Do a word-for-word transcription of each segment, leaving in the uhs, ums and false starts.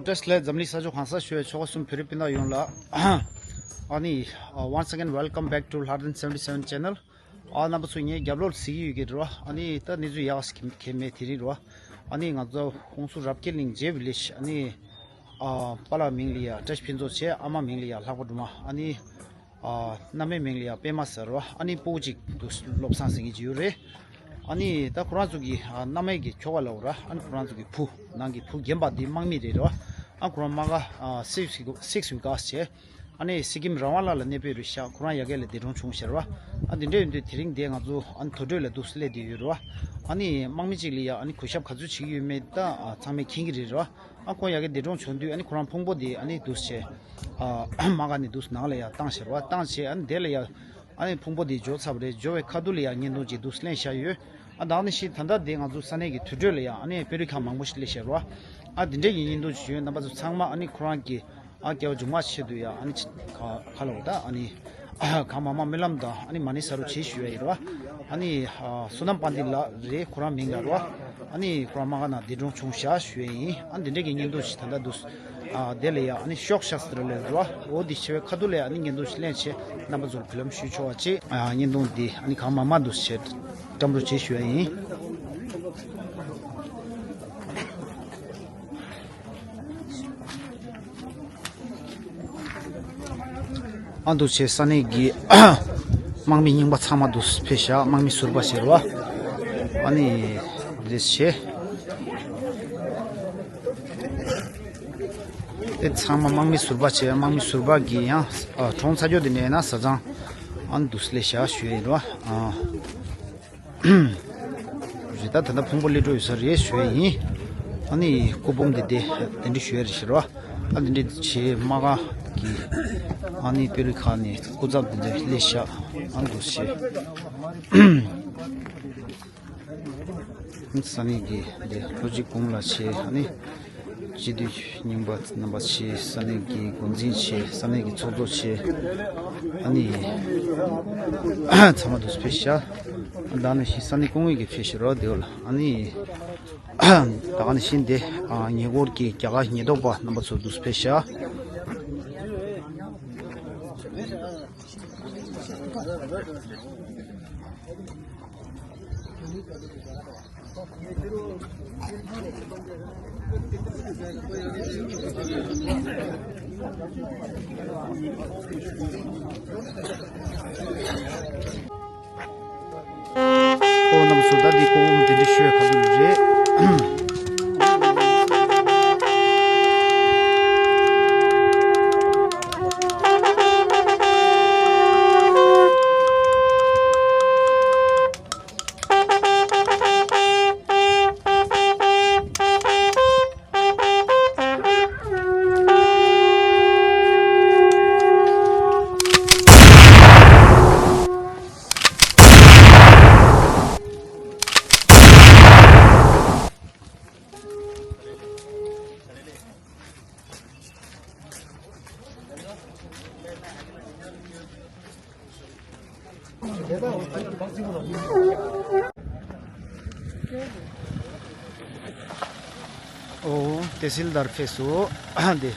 བཀྲ་ཤིས་བདེ་ལེགས། འཛམ་གླིང་ས་ཕྱོགས་གང་སར་བཞུགས་པའི་ཆོལ་ཁ་གསུམ་བོད་རིགས་སྤུན་ཟླ་ཡོངས་ལ། ཨ་ནི། ཨ། Once again, welcome back to Lhar Dien seventy seven channel. ཨ། རྣམ་པ་ཚོ་ངའི་རྒྱབ་ལོགས་གཟིགས་ཀྱི་ཡོད་ཀྱི་རེད་བ། ཨ་ནི་ད་གནས་ཚུལ་ཡག་ག་གང་མེད་དེ་རིང་རེད་བ། ཨ་ནི་ང་ཚོ་ཧོང་སུར་རབ་རྒྱས་གླིང་ཇེ་བི་ལེཇ། ཨ་ནི། ཨ། པཱ་ལགས་མིང་ལ་ཡ་བཀྲ་ཤིས་ཕུན་ཚོགས་བྱས། ཨ་མ་མིང་ལ་ཡ་ལྷག་པ་སྒྲོལ་མ། ཨ་ནི། ཨ། མནའ་མའི་མིང་ལ་ཡ་པད་མ་ཟེར་བ། ཨ་ནི་སྤུ་གུ་གཅིག་འདུག་བློ་བཟང་ཟེར་མཁན་ཅིག་ཡོད་རེད། ཨ་ནི་ད་ཁོ་རང་ཚོ་གི། ཨ། མནའ་མའི་གི་ཁྱོ་ག་ལབ་དགོས་རེད། ཨ་ནི་ཁོ་རང་ཚོ་གི་བུ། ནང་གི་བུ་རྒན་པ་འདི་དམག་མི་རེད་རེད་བ། ཨ། ཁོ་རང་དམག་སྒར། ཨ། སིག་སིག་སིག་སི་ཝི་གྷ་སི་བྱས། ཨ་ནི་སི་ཀིམ་ར་ཝང་ལ་ལ་གནས་སྤོས་རེད་ཤག་ཁོ་རང་ཡ་གི་ལ་འདས་གྲོངས་བྱུང་ཟེར་བ། ཨ། འདི་འདྲ་ཡིན་དུས་དེ་རིང་འདི་ང་ཚོ། ཨ་ནི་དུར་ཁྲོད་ལ་འདུག་སླེབས་བསྡད་ཡོད་རེད་བ། ཨ་ནི་དམག་མི་གཅིག་ལ་ཡ། ཨ་ནི་གུས་ཞབས་ག་ཚོད་བྱེད་ཀྱི་ཡོད་མེད་ད། ཨ། ཚང་མས་མཁྱེན་གྱི་རེད་རེད་བ། ཨ། ཁོ་ཡ་གི་འདས་གྲོངས་བྱུང་དུས། ཨ་ནི་ཁོ་རང་ཕུང་པོ་དེ། ཨ་ནི་འདུག་སེ། ཨ། དམག་སྒར་ནས་འདུག་སེ་ནང་ལ་ཡ་བཏང་ཟེར་བ། བཏང་བྱས། ཨ་ནི་དེ་ལ་ཡ། ཨ་ནི་ཕུང་པོ་དེ་འབྱོར་ཚར་བ་རེད། འབྱོར་བའི་ཁ་ཐུག་ལ་ཡ་བརྙན་ཐུང་ཅིག་འདུག་སེ་ལེན་བཞག་ཡོད། ཨ། ད་ནི་ཤི། ད་ལྟ་དེ་ང་ཚོ་ས་གནས་ཀྱི་དུར་ཁྲོད་ལ་ཡ། ཨ་ནི་དཔོན་རིགས་ཁག་མང་པོ་ཞིག་སླེབས་བཞག་རེད་བ། ཨ། དེ་འདྲས་ཀྱི་བརྙན་ཐུང་ཞིག་ཡོད། རྣམ་པ་ཚོ་ཚང་མ། ཨ་ནི་ཁོ་རང་གི། ཨ། སྐྱེ་བ་མཇུག་མ་ཆེད་དུ་ཡ། ཨ་ནི་ཁ་ཁ་ལོ་ད། ཨ་ནི་གང་མང་མང་སྨོན་ལམ་དང་། ཨ་ནི་མ་ཎི་བསགས་རོགས་བྱེད་ཞུ་ཡ་ཡིན་རེད་བ། ཨ་ནི། ཨ། བསོད་ནམས་དཔལ་ལྡན་ལགས་རེད། ཁོ་རང་མིང་ལ་རེད་བ། ཨ་ནི་ཁོ་རང་དམག་སྒར་ནང་འདས་གྲོངས་བྱུང་བཞག་ཞུ་ཡ་ཡིན། ཨ། འདི་འདྲས་ཀྱི་བརྙན་ཐུང་ཞིག་ད་ལྟ་འདུག་ཨ། དེ་ལ་ཡ། ཨ་ནི་ཤོག་ཤག་ཟེར་ལབ་རེད་བ། འོ་འདི་བྱས་པའི་ཁ་ཐུག་ལ་ཡ། ཨ་ནི་བརྙན་ཐུང་ཞིག་ལེན་བྱས། རྣམ་པ་ཚོར་འབུལ་ལམ་ཞུས་ཆོག་པ་བྱས། ཨ། བརྙན་ཐུང་འདི། ཨ་ནི་གང་མང་མང་འདུག་བྱས་བཀྲམ་རོགས་བྱེད་ཞུ་ཡ་ཡིན། ཨ། འདུག་བྱས་ས་གནས་ཀྱི་དམག་མི་རྙིང་པ་ཚང་མ་འདུག་སེ་ཕེབས་ཤག་དམག་མི་ཟུར་པ་ཟེར་བ། ཨ་ནི་འདི་བྱས། དེ་ཚང་མ་དམག་མི་ཟུར་པ་བྱས། དམག་མི་ཟུར་པ་གིས་ཡང་། ཨ། གྲོངས་ཚར་རྒྱུ་དེ་འདྲ་ཡིན་ན་བཟའ་ཚང་། ཨ་ནི་འདུག་སེ་སླེབས་བཞག་ཞུ་ཡ་ཡིན་རེད་བ། ཨ། རེད། ད་ད་ལྟ་ཕུང་པོ་སླེབས་འགྲོ་ཡོད་ས་རེད་ཞུ་ཡ་ཡིན། ཨ་ནི་སྐུ་འབུམ་དེ་དེ་དེ་འདྲ་ཞུ་ཡ་རེད་ཟེར་བ། ཨ། དེ་འདྲ་བྱས་དམག་སྒར་གྱི། ཨ་ནི་དཔོན་རིགས་ཁག་ནས་སྐུ་ཚབ་དེ་འདྲ་སླེབས་ཤག་ཨ། འདུག་སེ་བྱས། ས་གནས་ཀྱི་དེ་ལྷོ་སྤྱི་གོང་ལ་བྱས། ཨ་ནི་སྤྱི་འཐུས་རྙིང་པ་རྣམ་པ་བྱས། ས་གནས་ཀྱི་འགོ་འཛིན་བྱས། ས་གནས་ཀྱི་ཚོགས་གཙོ་བྱས། ཨ་ནི་ཚང་མ་འདུག་སེ་ཕེབས་ཤག་ད་ནི་ཤི། ས་གནས་སྐུ་ངོ་གིས་ཕེབས་ཤག་རོགས་དེ་བ་ལ། ཨ་ནི་ད་ག་ནང་བཞིན་དེ། ཨ། ཉེ་འཁོར་གྱི་རྒྱ་གར་ཉེན་རྟོག་པ་རྣམ་པ་ཚོ་འདུག་སེ་ཕེབས་ཤག་ཨོ། རྣམ་པ་ཚོ། ད་འདི་སྐུ་འབུམ་དེ་འདྲ་ཞུ་བའི་ཁ་ཐུག་རེད། ཨོ། དེ་སིལ་དར་ཕེ་སོ་དེ།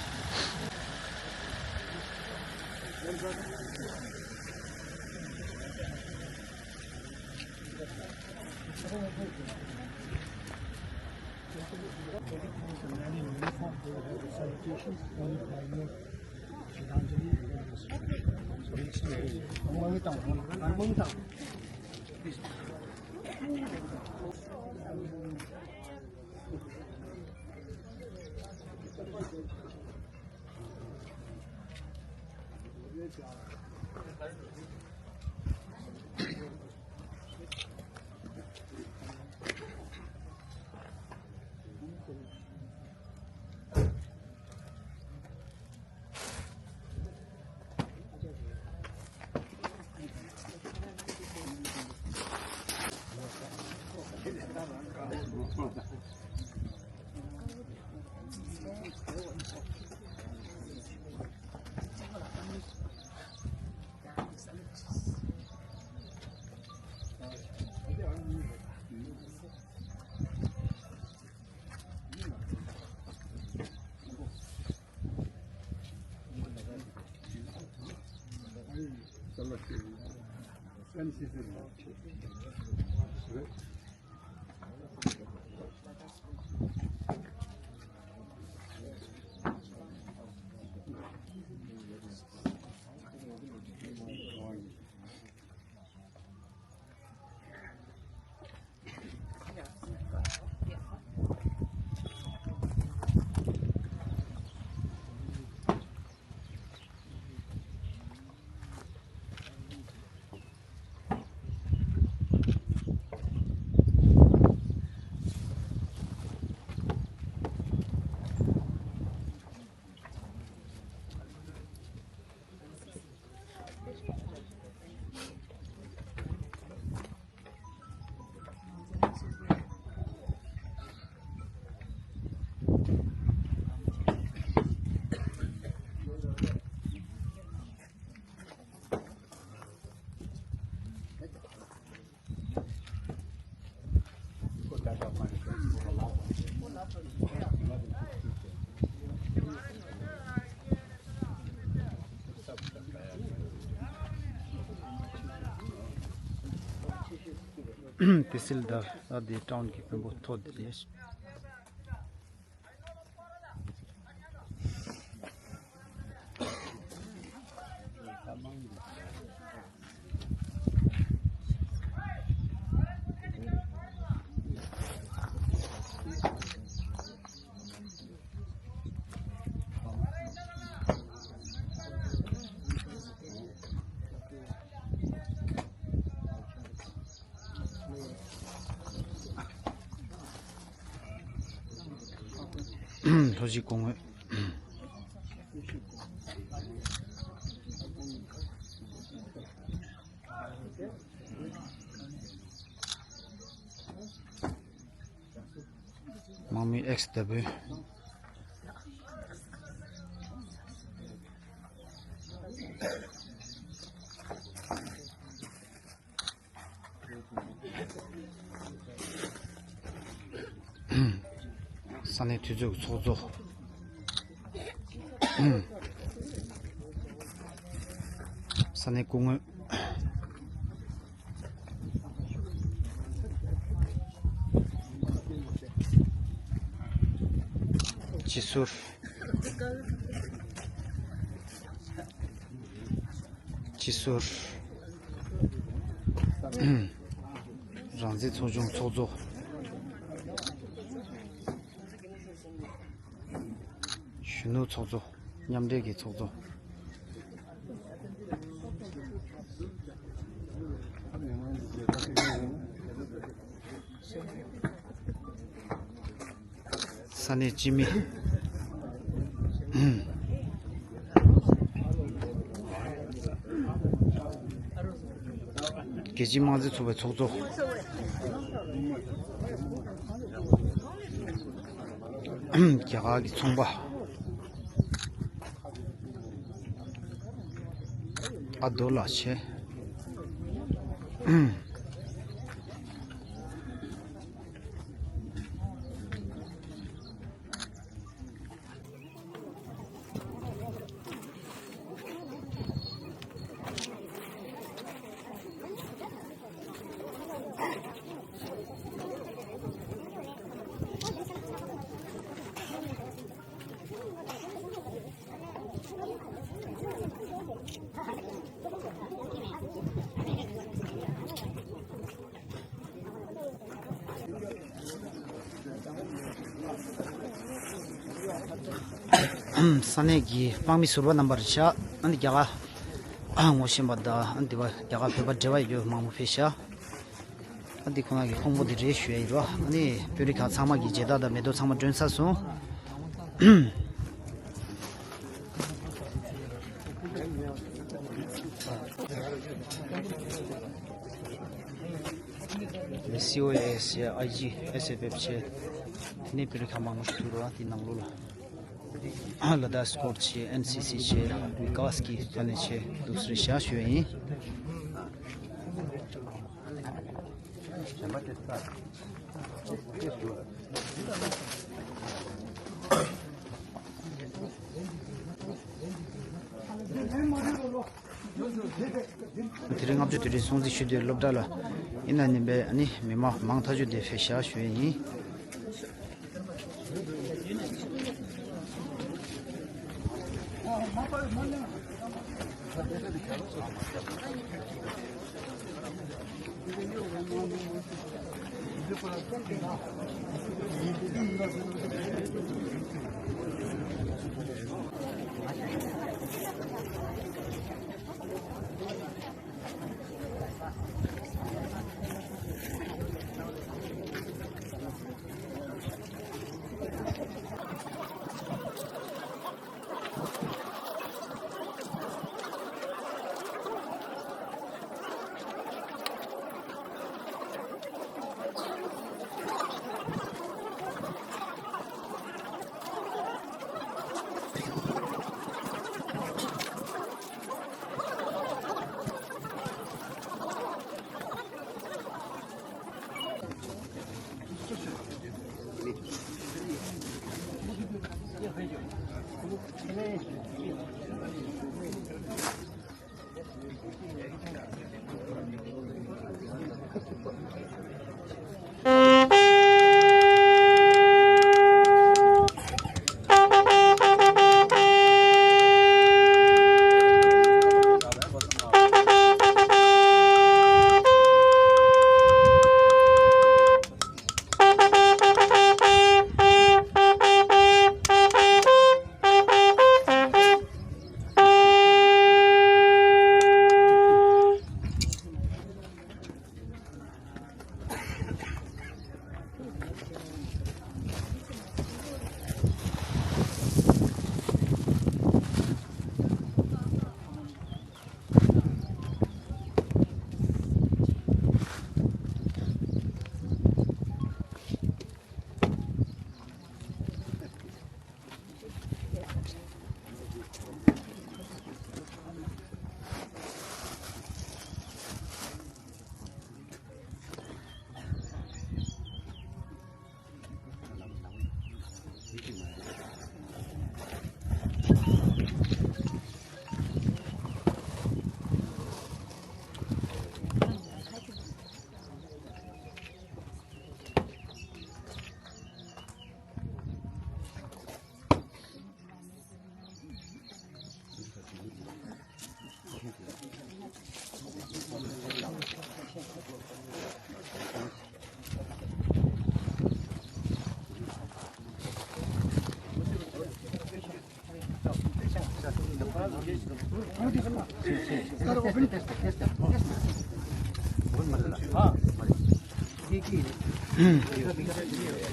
དེ་སིལ་ད་ཨ་དེ་ཊའུན་གྱི་དཔོན་པོ་ཐོ་དེ་རེད། ལྷོ་གཞིས་སྐུ་ངོ། དམག་མི་ཨེགས་ལྟ་བུ། ས་གནས་འཐུས་ཚོགས་ཀྱི་ཚོགས་གཙོ། ས་གནས་སྐུ་ངོ། སྤྱི་ཟུར། སྤྱི་ཟུར། རང་བཙན་ཚོགས་ཆུང་ཚོགས་གཙོ། གཞོན་ནུ་ཚོགས་གཙོ། མཉམ་འབྲེལ་གྱི་ཚོགས་གཙོ། ས་གནས་སྤྱི་མི། རྒྱལ་སྤྱིའི་དམངས་གཙོའི་ཚོགས་པའི་ཚོགས་གཙོ། རྒྱ་གར་གྱི་ཚོང་པ། ཨ་རྡོ་ལགས་བྱས། ས་གནས་ཀྱི་དམག་མི་ཟུར་པ་རྣམ་པར་ཤ་ཨ་ནི་རྒྱ་གར་ངོ་ཤེས་པ་དང་ཨ་ནི་དེ་བ་རྒྱ་གར་བོད་པ་འབྲེལ་བ་ཡོད་མང་པོ་ཕེབས་ཤག་ཨ་འདི་ཁོ་ན་གི་ཕུང་པོ་འདི་རེད་ཞུ་ཡ་ཡིན་རོ། ཨ་ནི་དཔོན་རིགས་ཁག་ཚང་མ་གི་མཇལ་དར་དང་མེ་ཏོག་ཚང་མ་སྒྲོན་ཚར་སོང་། སི་ཨོ་ཨེ་ཨེས་ཨའི་ཇི་ཨེས་ཨེཕ་ཨེཕ་བྱས། དེ་ནས་དཔོན་རིགས་ཁག་མང་པོ་ཞིག་ཐུག་རོ། ཨ་འདི་ནང་ལོགས་ལ། ལ་དྭགས་སི་ཀོར་ཆེ། ཨེན་སི་སི་ཆེ། བི་ཀཱས་ཀྱི་ཐོག་ནས་ཆེ་འདུག་ཟེར་བྱ་ཞུ་ཡ་ཡིན། དེ་རིང་ལྔ་བཅུ་དུས་དྲན་སྲུང་བརྩི་ཞུ་དུས་སློབ་གྲྭ་ལ་ཡིན་ན་ནིམ་པའི་ཨ་ནི་མི་མང་མང་ཐག་ཆོད་དེ་ཕེབས་ཤག་ཞུ་ཡས་ཡིན།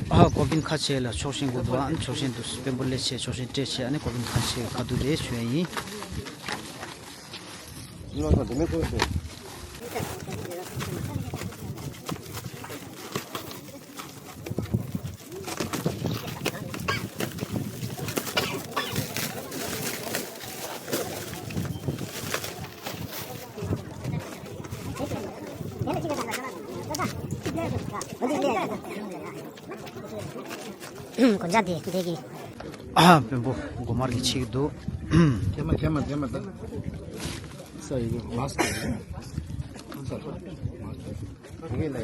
ཨ། གོ་བིན་ཁ་ཆེ་ལ་ཕྱོགས་ཞེན་དགོས་འདུག་ཨ། ཕྱོགས་ཞེན་དུ་དཔོན་པོ་ལས་ཆེ་ཕྱོགས་ཞེན་སྤྲད་ཆེ་ཨ་ནི་གོ་བིན་ཁ་ཆེ་ཁ་ཐུག་རེད་ཞུ་ཡ་ཡིན། གོན་ཆ་དེ་འདི་གི་ཨ། དཔོན་པོ་མགོ་དམར་གྱི་ཆིག་འདུག་ཁྱེད་མ་ཁྱེད་མ་ཁྱེད་མ་ད། ས་ཡི་མ་སི་ཀི་ཡིན། ས་ཡི་མ་སི་ཀི་ཡིན། ཡིན་ལ་ཡིན་ལ།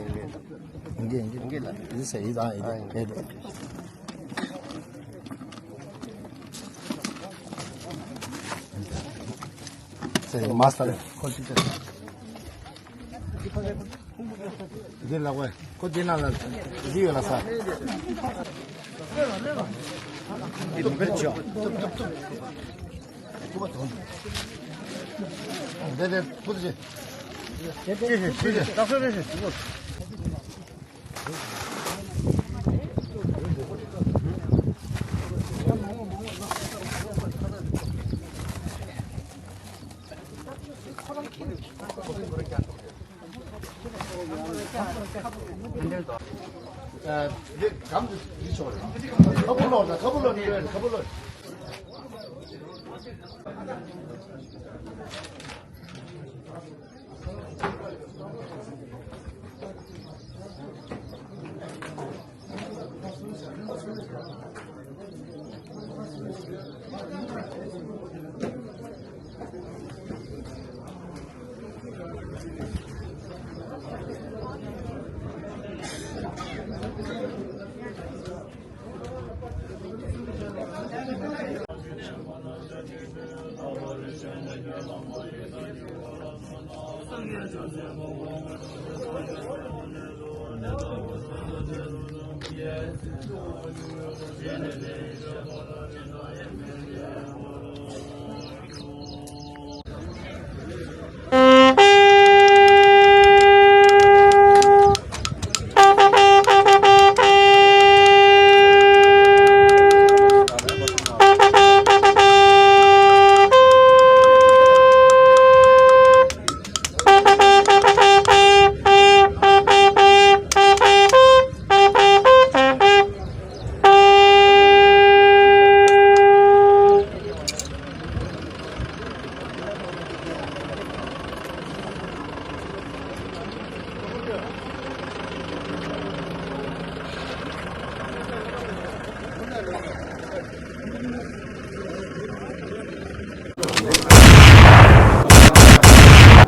ཡིན་གྱི་ཡིན་གྱི་ཡིན་གྱི་ལ། ཡིན་ས་ཡིན་ད་ཡིན་གྱི་ཡིན་གྱི། ས་ཡི་མ་སི་ཀི་ཁོ་ཅི་ད། འདི་ལ་ཝེ། ཁོ་འདི་ན་ལ། འདི་ཡོད་ལ་ས། འདི་མི་བེད་ཅོ། འདི་འདི་ཁུ་ཅི། ཅི་ཞིག་ཅི་ཞིག་ད་སོ་རེ་ཞིག